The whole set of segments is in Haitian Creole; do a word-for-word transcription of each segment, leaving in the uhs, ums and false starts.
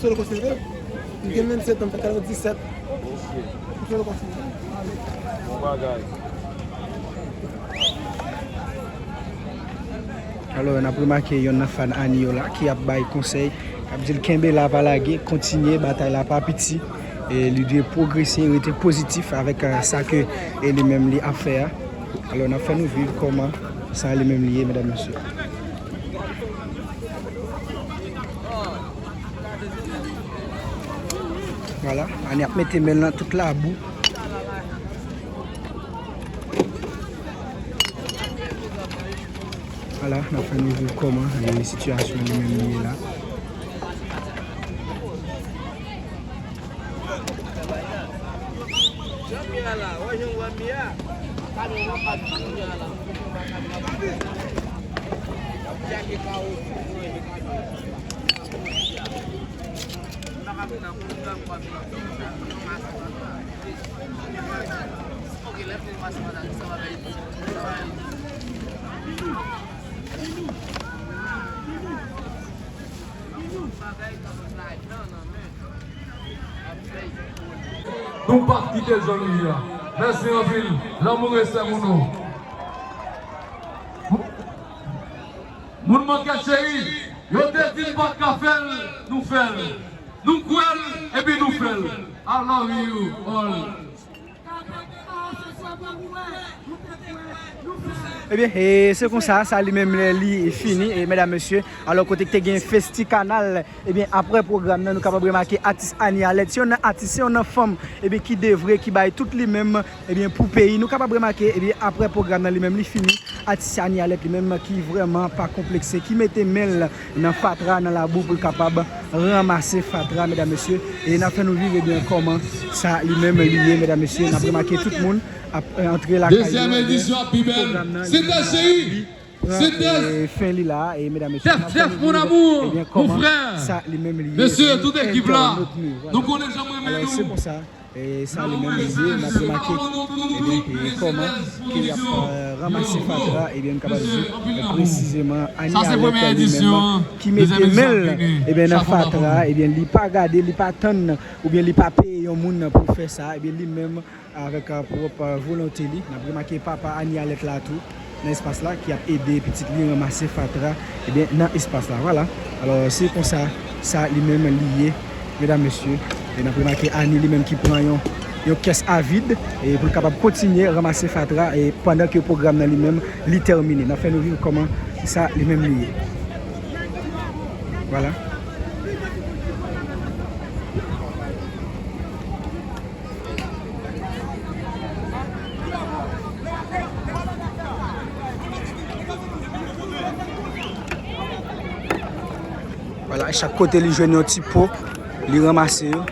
Solo konsidere. M gen vennsenk an, m fè katrevenndisèt. Ok. M solo konsidere. Bon bagay. Alò, n ap remake yonn nan fan Annie yo la ki ap bay konsèy, k ap di l kenbe la, pa lage, kontinye, batay la pa piti. E li dwe pwogrese, rete pozitif avèk, eh, sa ke, eh, li menm li ap fè a. Alò, n ap fè nou viv kòman sa li menm li ye, medam, mesye. Vwala, Annie ap mete men l nan tout labou. Vwala, n ap fè nou viv kòman, eh, sitiyasyon li menm li ye la. Nou p ap kite zòn li a. Mèsi anpil. Lanmou, respè pou nou. Moun Mòkèt cheri, yo te di n pa t ka fè l, nou fè l. Nou kwè l, epi nou fè l. I love you all. Ebyen, e se konsa, sa li menm li fini, e medam, mesye, alò kote ki te gen Festi Kanal, ebyen, apre pwogram nan, nou kapab remake atis Annie Alerte, se youn nan atis, se youn nan fanm, ebyen, ki devwe, ki bay tout li menm, ebyen, pou peyi. Nou kapab remake, ebyen, apre pwogram nan, li menm li fini, atis Annie Alerte li menm ki vrèman pa konplekse, ki mete men l nan fatra, nan labou pou l kapab ranmase fatra, medam, mesye. E n ap fè nou viv, ebyen, kòman sa li menm li ye, medam, mesye. N ap remake tout moun ap, eh, antre lakay yo, ebyen, pwogram nan, li, li pran, eh, fen li la, e medam, mesye, n ap fè nou viv, ebyen, kòman sa li menm li ye, entènot nou, vwala. Alò, se konsa. E sa li menm li ye, n ap remake, ebyen, e kòman ke y ap, eh, ranmase fatra, ebyen, nou kapab di, eh, presizeman, Annie Alerte li menm ki mete men l, ebyen, nan fatra, ebyen, li pa gade, li pa tann, oubyen li pa peye yon moun pou fè sa, ebyen, li menm, avèk, eh, pwòp, eh, volonte li, n ap remake papa Annie Alerte la tou, nan espas la, ki ap ede pitit li ranmase fatra, ebyen, nan espas la. Vwala. Alò, se konsa, sa li menm li ye, medam, mesye. E n ap remake Annie li menm ki pran yon, yon kès a vid, e pou l kapab kontinye ranmase fatra, e pandan ke pwogram nan li menm, li tèmine. N ap fè nou viv kòman sa li menm li ye. Vwala. Vwala, chak kote li jwenn yon ti po, li ranmase yo.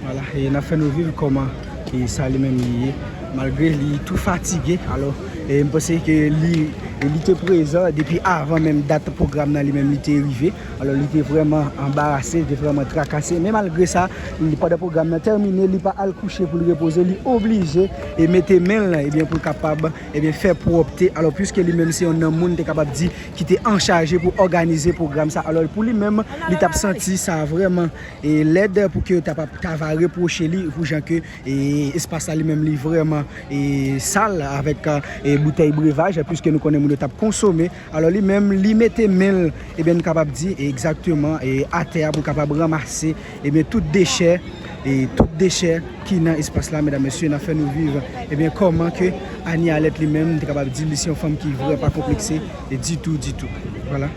Vwala, e n ap fè nou viv kòman, e sa li menm li ye. Malgre li tou fatige, alò, e m panse ke li, li te prezan depi avan menm dat pwogram nan li menm li te rive. Alò, li te vrèman anbarase, li te vrèman trakase. Men malgre sa, li, pandan pwogram nan tèmine, li pa al kouche pou l repoze, li oblije e mete men l, ebyen, pou l kapab, ebyen, fè pwòpte. Alò, piske li menm se youn nan moun, te kapab di, ki te anchaje pou òganize pwogram sa. Alò, pou li menm, li t ap santi sa vrèman, e, lèd pou ke yo ta, ta va repwoche li pou jan ke, e, espas la li menm li vrèman, e, sal avèk, e, boutèy brevaj, piske nou konnen moun yo t ap konsome. Alò, li menm, li mete men l, ebyen, nou kapab di, egzakteman, e, atè a pou l kapab ranmase, ebyen, tout dechè, e, tout dechè ki nan espas la, medam, mesye, n ap fè nou viv, ebyen, kòman ke Annie Alerte li menm, te kapab di, li se yon fanm ki vrè, pa konplekse, e, ditou, ditou. Vwala.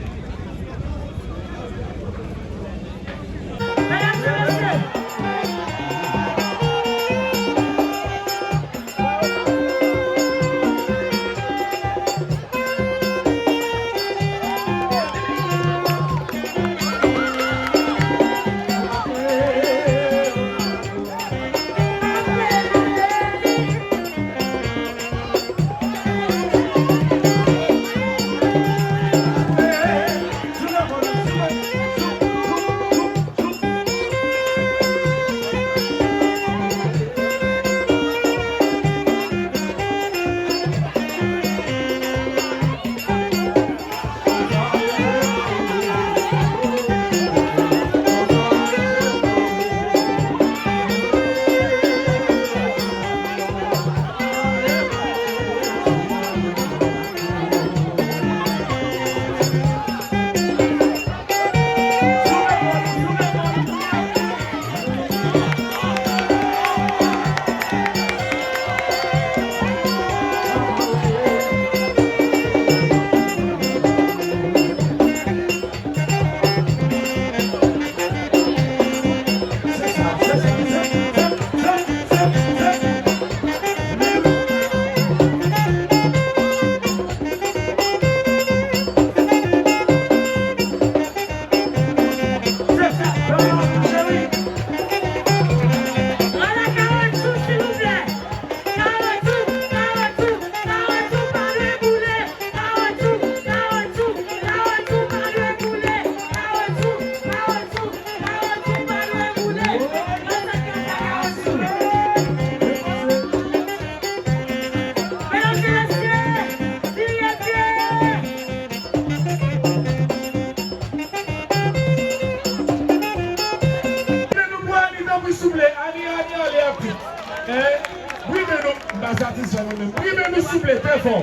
Fò.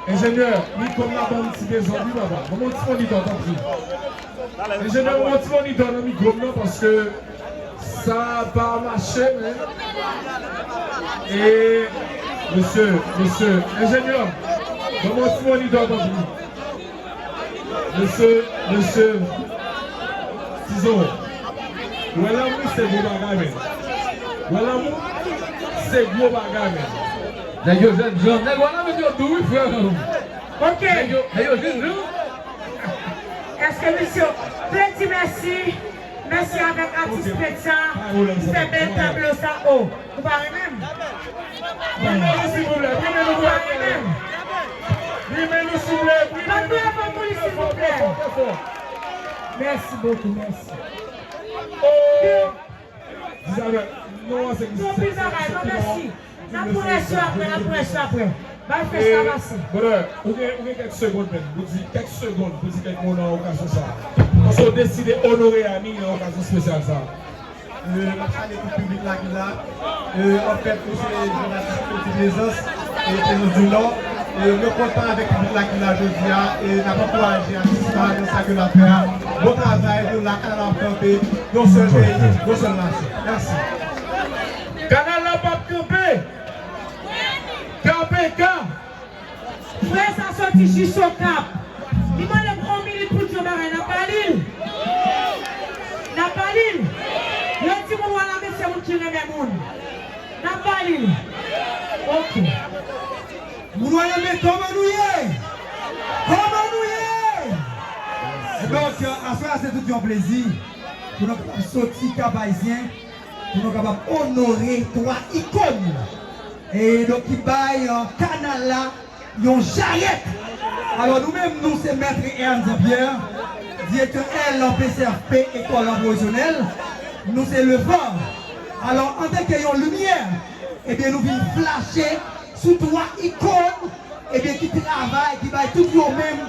Enjenyè, mikwo m nan ban m ti dezòd, wi, papa. Ban m yon ti monitò, tanpri. Enjenyè, ban m yon ti monitò nan mikwo m nan, paske sa pa mache, men. E, mesye, mesye, enjenyè, ban m yon ti monitò, tanpri. Mesye, mesye, Tizo, wè lanmou se gwo bagay, men. Wè lanmou se gwo bagay, men. Nèg yo jènjan, nèg wè lanmou yo dou, wi, frè. Ok. Nèg yo, nèg yo jènjan. Èske misye, Pleti, mèsi. Mèsi avèk atis Pleti sa ki fè bèl tablo sa. O, ou pa renmen m? Prime nou, silvouplè, prime nou pou Ariel. Prime nou, souple, prime nou, prime nou, fò, fò, fò, fò. Mèsi bokou, mèsi. Oh! Di sa, non, se ki se ki non, mèsi. N ap pran rès yo aprè, n ap pran rès yo aprè. Bay frè sa pase. Brother, ou gen, ou gen kèk segonn menm, pou di kèk segonn, pou di kèk mo nan okazyon sa a. Paske w deside onore Ani nan okazyon espesyal sa a. E, m ap salye tout piblik la ki la. E, anfèt, nou se Jean-Baptiste Petit Plaisance, e, Plaisance du Nord. E, mwen kontan avèk piblik la ki la jodi a, e n ap ankouraje atis la nan sa ke l ap fè a. Bon travay, nou la, kanal la ap kanpe, yon sèl peyi, yon sèl nasyon. Mèsi. Kanal la p ap kanpe. K P K. Frè sa soti jis Okap. Li mande m yon minit pou di yon bagay, n ap ba li l. N ap ba li l. Yo di moun Wanament se moun ki renmen moun. N ap ba li l. Ok. Moun Wanament, kòman nou ye? Kòman nou ye? Donk, aswè a se tout yon plezi pou nou kapab soti Kap Ayisyen, pou nou kapab onore twa ikòn, e donk ki bay, e, kanal la yon jarèt. Alò, nou menm, nou se Mèt Ernst Jean-Pierre, direktè L P C F P, Ekòl Pwofesyonèl. Nou se Le Phare. Alò, antanke yon limyè, ebyen, nou vin flache sou twa ikòn, ebyen, ki travay, ki bay tout yo menm,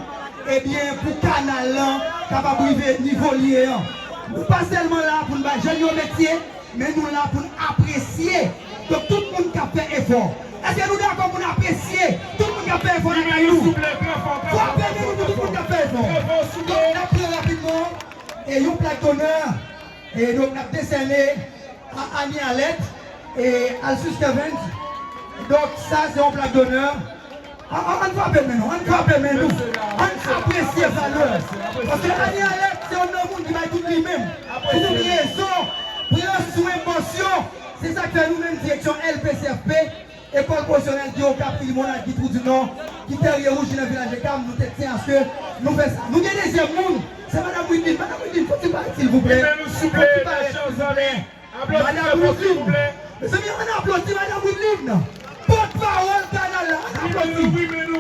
ebyen, pou kanal lan kapab rive nivo li ye an. Nou pa sèlman la pou n bay jèn yo metye, men nou la pou n apresye. Donk, tout moun k ap fè efò. Èske nou dakò pou n apresye tout moun k ap fè efò nan kay nou? Frape men nou pou tout moun k ap fè efò. Donk, n ap pran rapidman, e, yon plak donè. E donk, n ap desène a Annie Alette e Alsus Kervens. Donk, sa, se yon plak donè. An, an, ann frape men nou, ann frape men nou. Ann apresye valè. Paske Annie Alette, se youn nan moun ki bay tout li menm. Pou tout rezon, pran swen bòs yo. Se sa k fè nou menm direksyon L P C F P, Ekòl Pwofesyonèl ki Okap, ki Limonad, ki Twou di Nò, ki Tèrye Wouj, ki nan Vilaj Ekam, nou te tyen aske nou fè sa. Nou gen dezyèm moun, se Madanm Wideline. Madanm Wideline, fò ti parèt, silvouplè. Fò ti parèt, silvouplè. Madanm Wideline. Mezanmi, ann aplodi Madanm Wideline. Pòtpawòl kanal la, ann aplodi. Prime nou,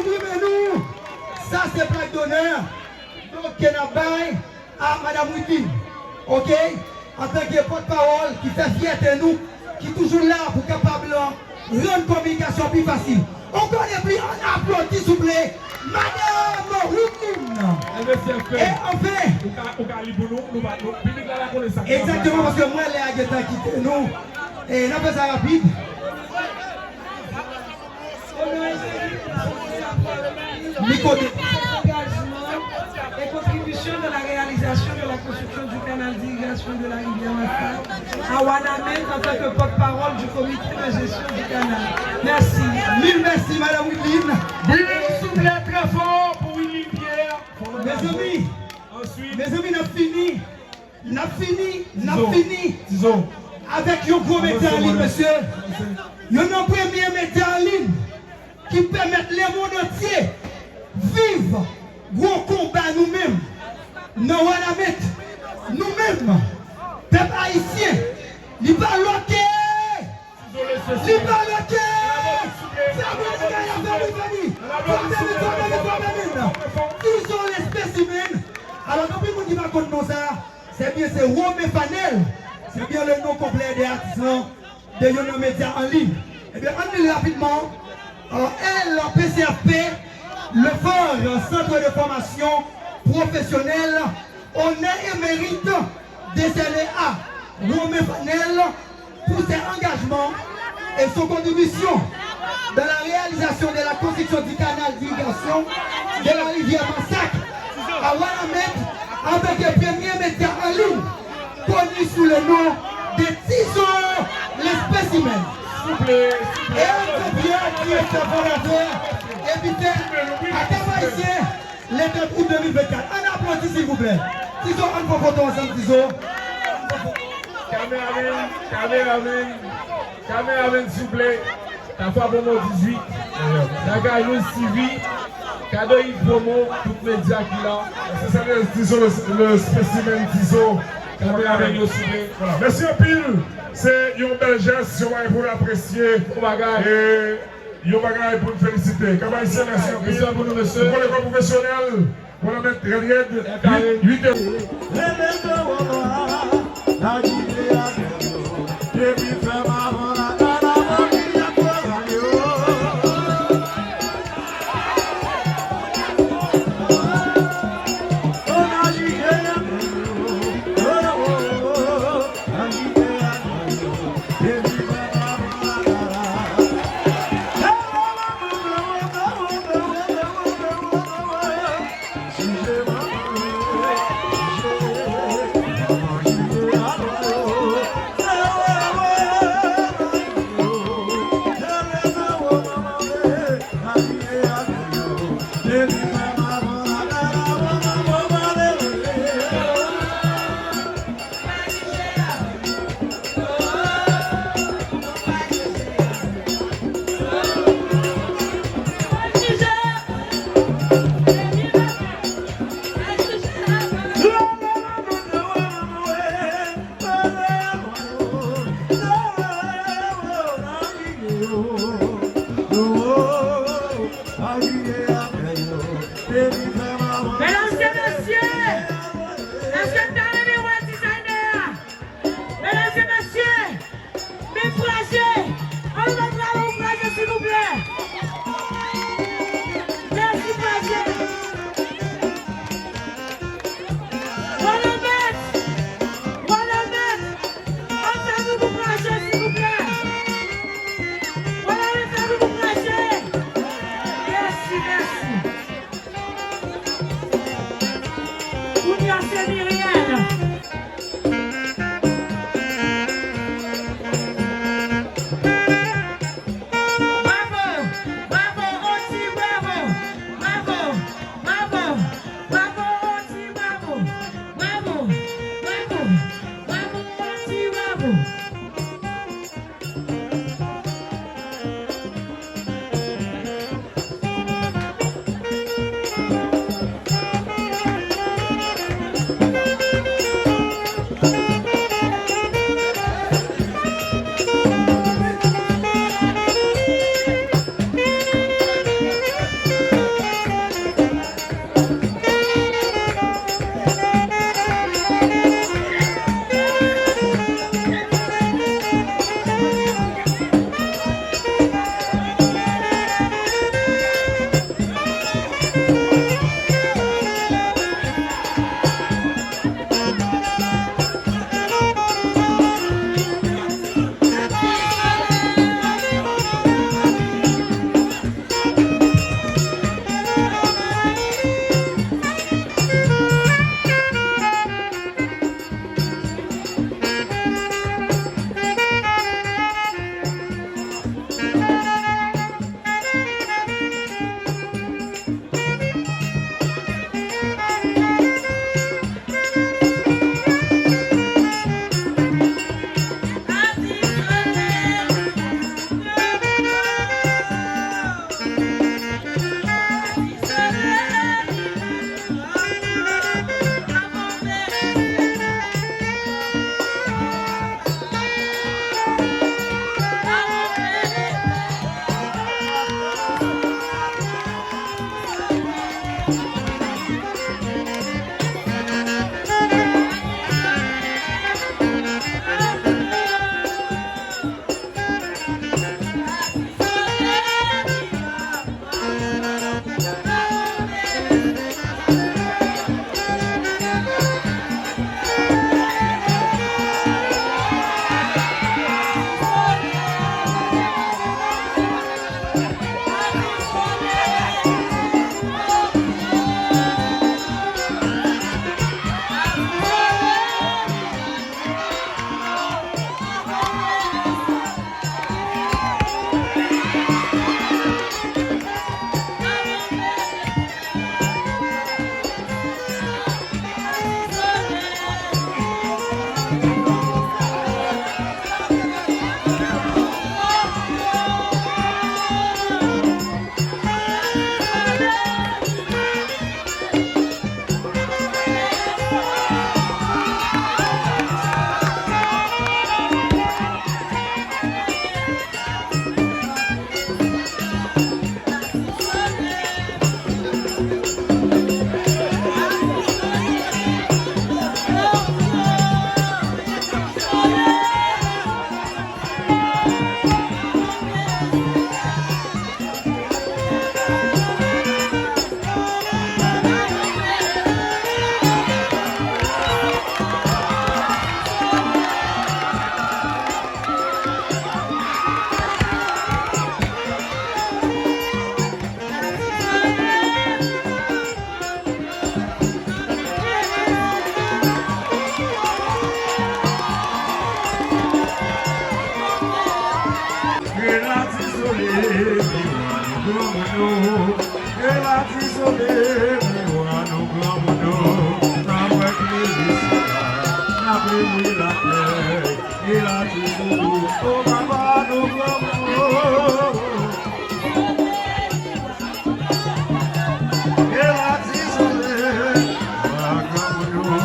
prime nou. Sa se plak donè. Donk, ke n ap bay a Madanm Wideline. Oke? Antanke pòtpawòl ki fè fyète nou, ki toujou la pou kapab rann kominikasyon pi fasil. Ankò de pli, ann aplodi, souple, Madanm Wideline. E anfen, ou ka, ou ka li pou nou, nou pa, nou, piblik la, la konnen sa k ap pase. Egzakteman, paske m wè lè a gentan kite nou. E n ap fè sa rapid. Mikwo de- Engagement et contribution dans la réalisation de la construction du canal d'irrigation de la rivière Masa à Wanament en tant que porte-parole du comité de gestion du canal. Merci. Mil mèsi, Madanm Wideline. Wideline, souple, trè fò pou Wideline Pierre. Mezanmi, mezanmi, n ap fini. N ap fini, n ap fini avèk yon gwo medya an liy, mesye. Youn nan premye medya an liy ki pèmèt lemonn antye viv gwo konba nou menm nan Wanament. Nou menm, pèp ayisyen, li pa lòt ke Li pa lòt ke sa pou bagay la fè, mezanmi. Frape men, frape men, frape men. Izo le spécimen. Alò, gen anpil moun ki pa konn non sa. Se byen, se Romain Fanel. Se byen le nom complet de atis lan, de youn nan medya an liy. Ebyen, ann li l rapidman. L P C F P, Le Phare, Centre de Formation Professionnelle, honneur et mérite décerné à Romain Fanel pour ses engagements et son contribution dans la réalisation de la construction du canal d'irrigation de la rivière Massac à Wanament en tant que premier média en ligne connu sous le nom de Tizo le Spécimen. Souple, souple. Eric Jean-Pierre, direktè fondatè, e biten a Cap Haïtien, le quatre août deux mille vingt-quatre. Ann aplodi, silvouplè. Tizo, ann pran foto ansanm, Tizo. Kameramen, kameramen, kameramen, souple. Tafa Promo dizuit, Dagay News T V, Kado Hit Promo, tout medya ki la. Se sa, Tizo, le, le spécimen Tizo. Kameramen yo, souple. Voilà. Mèsi anpil. Se yon bèl jès, yon bagay pou n apresye. Bon bagay. E yon bagay pou n felisite. Cap Haïtien, mèsi anpil. Respè pou nou, mesye. Pou lekòl pwofesyonèl, pou nan mèt rèd rèd, uit, uit. Medam e mesye, èske n ta renmen wè dizayner a? Medam e mesye, men Fraje, ann nou bat bravo pou Fraje, silvouplè. Mèsi, Fraje. Wanament, Wanament, ann fè bri pou Fraje, silvouplè. Wanament, fè bri pou Fraje. Mèsi, mèsi. Kounye a se Miriel. E la ti sole, li wa nou granmoun nou, n ap wè klere syèl la, n ap leve latè. E la ti sole, o papa nou granmoun nou. E la ti sole, li wa granmoun nou.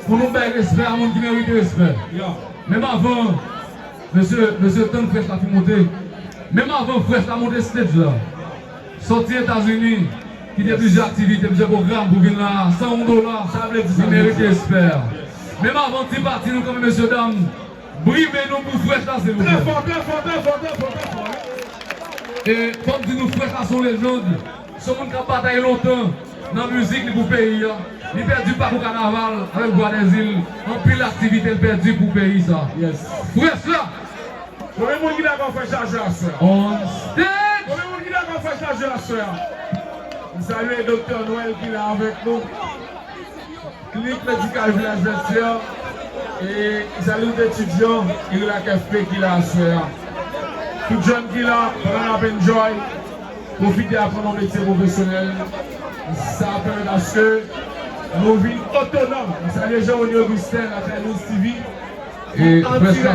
Pou nou bay respè a moun ki merite respè. Menm avan, mesye, mesye tann Fresh la fin monte. Menm avan Fresh la monte stage la. Sòti Etazini, kite plizyè aktivite, plizyè pwogram pou vin la, san yon dola, li merite respè a. Menm avan ti pati nou kanmenm, mesye dam, brime nou pou Fresh la, silvouplè. Trè fò, trè fò, trè fò, trè fò, trè fò. E fò m di nou, Fresh la se yon lejand. Se yon moun k ap batay lontan nan mizik li pou peyi a. Li pèdi pakou kanaval avèk Vwadèzil. Anpil aktivite l pèdi pou peyi sa. Fresh la! Konbyen moun ki dakò Fresh la jwe aswè a? On stage! Konbyen moun ki dakò Fresh la jwe aswè a? M salye Doktè Noël ki la avèk nou. Klinik Medikal Vilaj Vètyè, e m salye tout etidyan Irilak F P ki la aswè a. Tout jèn ki la, pandan n ap enjoy, pwofite aprann yon metye pwofesyonèl. Sa ap pèmèt aske nou vin otonòm. M salye Jean Rony Augustin, lakay Louis T V. E Fresh la